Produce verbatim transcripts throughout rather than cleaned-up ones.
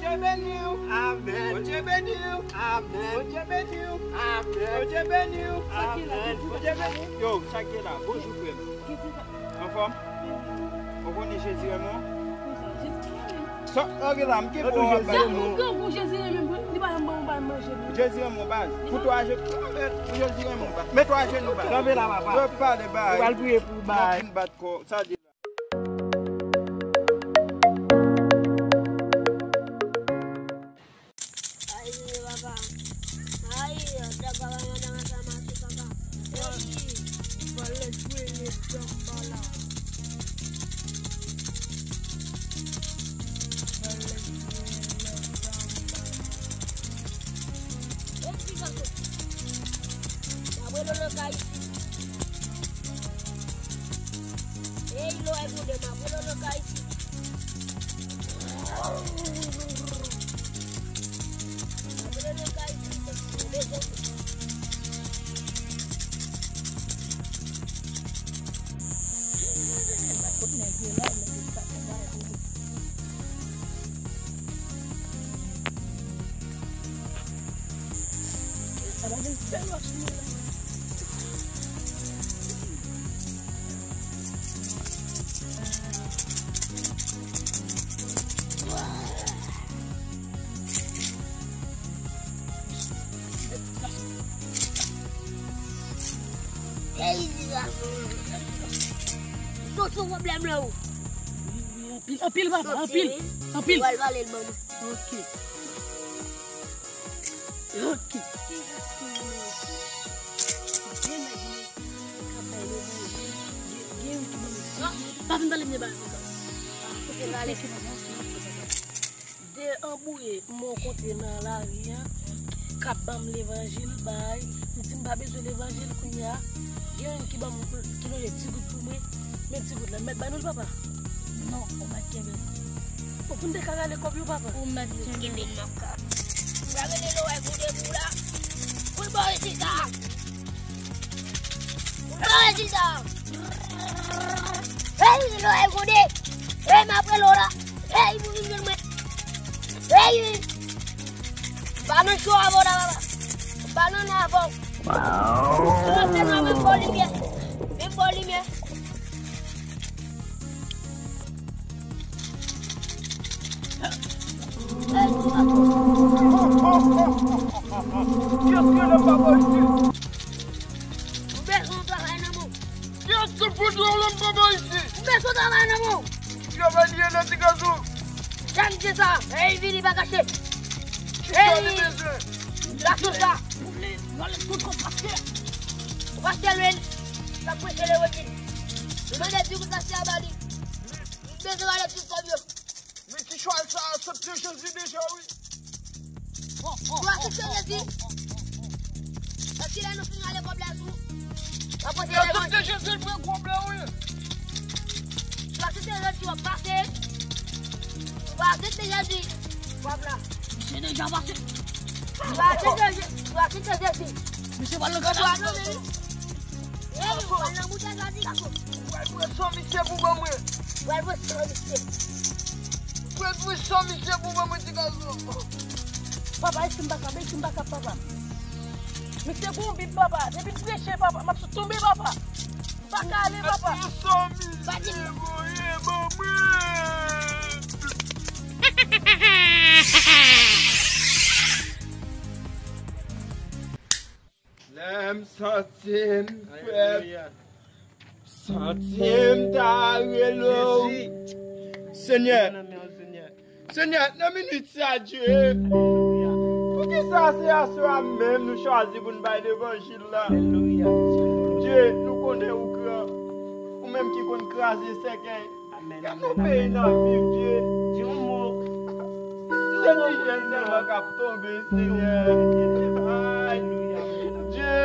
Bondye beni w. Amèn. Bondye beni w. Amèn. Bondye beni w. Amèn. Bondye beni w. Amèn. Bondye beni w. Yo, sa ki la? Bonjou, frè m. Anfòm? Ou konnen Jezi renmen w? Sa, ok la, m kenbe w ap bay. Jezi renmen mwen. Li pa janm ban mwen manje. Jezi renmen w, baz. Pou twa je, pou Jezi renmen w, baz. Met twa je nou, baz. Kanpe la, papa. Yo pale, baz. Ou pral priye pou, baz. Mwen fin bat kò. Sa di la. Ay, papa. Ay, dòk papa, madanm sa mache, papa. Ay. Valè jwe, mesye, m pa la. Valè jwe, mesye, m pa la. Ey, ti gason. M ap rele w nan kay isit. Ey, lò e goude, m ap rele w nan kay isit. M ap rele w nan kay isit, m bezwen w. Sa va vin fè lòt moun. Ey, ti gason. Soti sou pwoblèm lan ou. Anpil, anpil, papa, anpil. Anpil. Ou pral pale l ban mwen. Ok. Ok. Pa fin pale byen ba. De anbouye m rankontre nan lari a, k ap ban m levanjil, bay. M di m pa bezwen levanjil kounye a. Gen youn ki ban m, ki lonje ti goud pou mwen, men ti goud la, m mèt ban nou l, papa? Non, ou mèt kenbe l. Ou pou n te ka rale kòb yo, papa? Ou mèt kenbe l. Kenbe l nan kòb. M pral rele lowè goude pou la. Pou l bò isit la. Pou l bò isit la. Ey, lowè goude. Ey, m ap rele w la. Ey, pou vin jwenn mwen. Ey, wi. Pa nan cho avè w la, papa. Pa nan avè w. Ou mèt fè nwa, menm bò limyè. Menm bò limyè. Ey, papa. Kiyès ki rele papa isit? Ou bezwen yon travay nan men w. Kiyès ki fout ou yon lòt papa isit? Ou bezwen travay nan men w. Travay li ye nan ti gason. Jan di sa, ey, vini pa kache. Kisa li bezwen? Gason sa. Ou vle vòlè tout kòb pastè? Pastè Lwen, l ap preche levanjil. Li mande di goud pastè a ba li. Li bezwen vòlè tout kòb yo. Men ti chwal sa a sot te Jezi deja, wi. Yo asepte Jezi. Epi lè nou fin rale kòb la sou, w ap pote levanjil. Yo asepte Jezi, l pran kòb la, wi. Yo asepte Jezi, w ap pase. Yo asepte Jezi, w ap la. Misye deja pase. Yo asepte Je-, yo asepte Jezi. Misye pral nan gada. Ey, w al nan bouda jodi, gason. Ou pral pran san misye pou ban mwen. Ou pral pran san misye. Ou pral pran san misye pou ban mwen, ti gason. Papa, isi m pa kab, isi m pa kab, papa. Misye gon bib, papa. Depi m preche, papa, m ap sot tonbe, papa. M pa ka ale, papa. Pran san misye voye ban mwen. Lè m santi m fèb, santi m ta rele w. Senyè, Senyè, nan minit sa, Dye, poukisa se aswè a menm nou chwazi pou n bay levanjil la? Dye, nou konnen ou gran, ou menm ki konn kraze sèkèy. Gad yon peyi n ap viv, Dye. Di yon mo. Se ti jèn sèlman k ap tonbe, Senyè. Ay, Dye,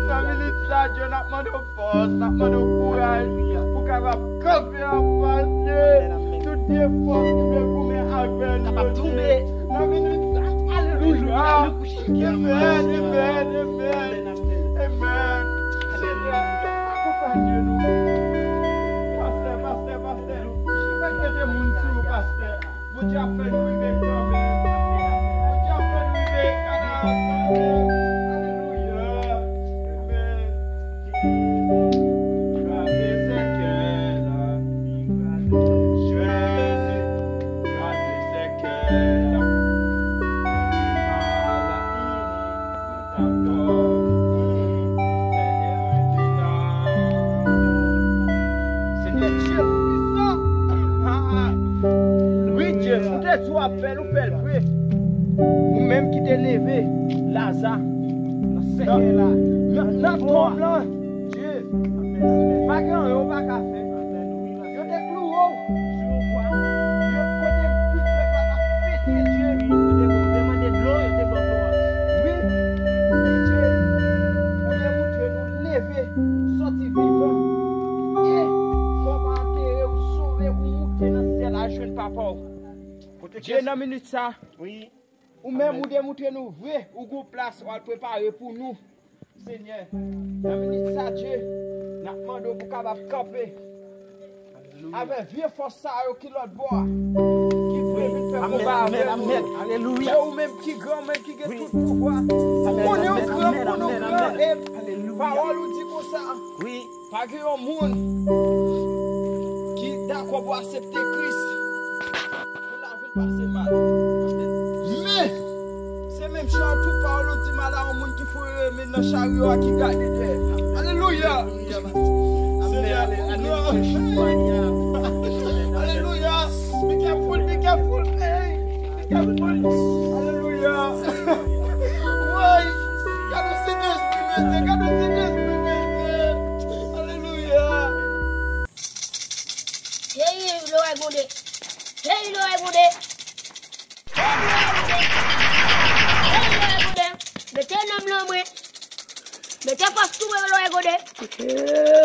nan minit sa, Dye, n ap mande w fòs, n ap mande w kouraj pou kapab kanpe anfas, Dye. Tout vye fòs ki vle goumen avè nou, Dye. Nan minit sa, alelouya. Amen, amen, amen. Amen. Senyè, akonpanye nou. Pastè, pastè, pastè. Fè kite moun sou ou, pastè. Bondye ap fè nou rive kanmenm. Si w ap fè l, ou fè l vre. Ou menm ki te leve Laza nan sèkèy la, nan, nan tonb lan, Dye, pa gen anyen ou pa ka fè. Yo te klouwe w sou yon bwa. Yo kote tout pèp la t ap fete, Dye. Yo te mande dlo, yo te ban w. Wi, men Dye, ou te montre nou leve, sòti vivan. E kò pa antere, ou sove, ou moute nan syèl al jwenn papa w. Dye, nan minit sa, ou menm ou demontre nou vre, ou gon plas w al prepare pou nou. Senyè, nan minit sa, Dye, n ap mande w pou w kapab kanpe avèk vye fòs sa yo ki lòt bò a, ki vle vin fè konba avè nou. Dye, ou menm ki gran, ou menm ki gen tout pouvwa, ou konnen ou gran pou nou gran, e pawòl ou di konsa. Pa gen yon moun ki dakò pou aksepte Kris pou lavi l pase mal. Men, se menm jan an tou, pawòl ou di, malè a yon moun ki foure men nan charyo a ki gade dèyè. Alelouya! Senyè, alelouya! Be careful, be careful! Hey! Be careful! Alelouya! Woy! Gade yon Sentespri, mesye! Gade yon Sentespri, mesye! Alelouya! Hey, Lewè Gonde! Hey, Lewè Gonde! Hey, Lewè Gonde! Mete nanm lan mwen! Mete fòs sou mwen, Lewè Gonde!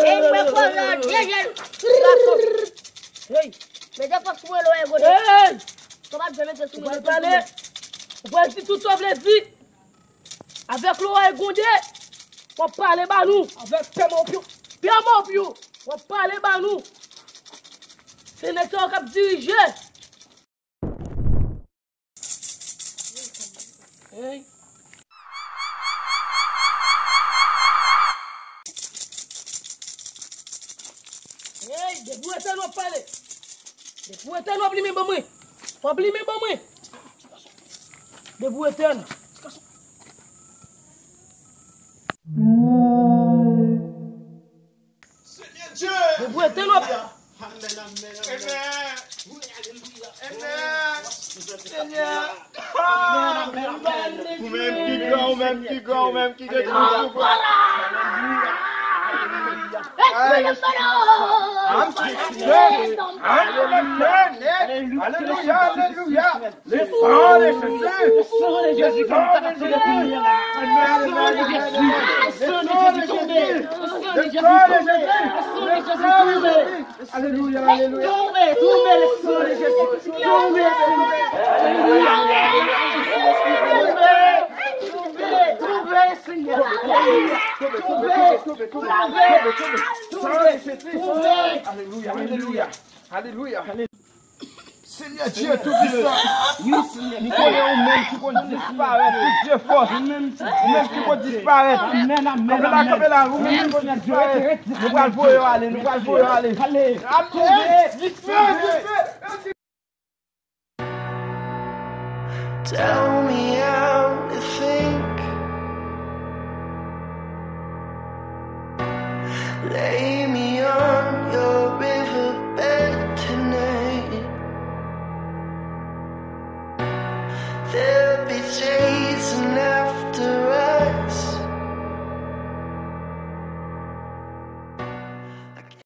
Hey, mwen fò nan dye jèn! Hey! Mete fòs sou mwen, Lewè Gonde! Hey! Ou pral pale! Ou pral di tout sa w vle di! Avèk Lewè Gonde, w ap pale ba nou. Avèk Pè Mopyo. Pè Mopyo, w ap pale ba nou. Se nèg sa yo k ap dirije. Hey. Hey, depi w etèn w ap pale. Depi w etèn w ap limen ban mwen. W ap limen ban mwen. Depi w etèn. Depi w etèn w ap. Amèn, amèn, amèn. Amèn. Senyè. Ou menm ki gran, ou menm ki gran, ou menm ki gen tout pouvwa. Alelouya, alelouya. Le sang de Jésus. Le sang de Jésus. Le sang de Jésus. Amèn, amèn, amèn. Le sang de Jésus. Le sang de Jésus. Le sang de Jésus. Alelouya, alelouya. Tonbe, tonbe, le sang de Jésus. Tonbe, Seigneur. Alelouya. Tonbe, tonbe, tonbe, Seigneur. Alelouya. Tonbe, tonbe, tonbe, tonbe, tonbe, tonbe. Sang de Jésus. Alelouya, alelouya. Alelouya. Senyè Dye Toupisan, nou konnen ou menm ki konn disparèt, ou Dye fòs, ou menm ki konn disparèt. Kanpe la, kanpe la, ou menm ki konn disparèt. Nou pral voye yo ale, nou pral voye yo ale. Ale. Dife, dife. Tell me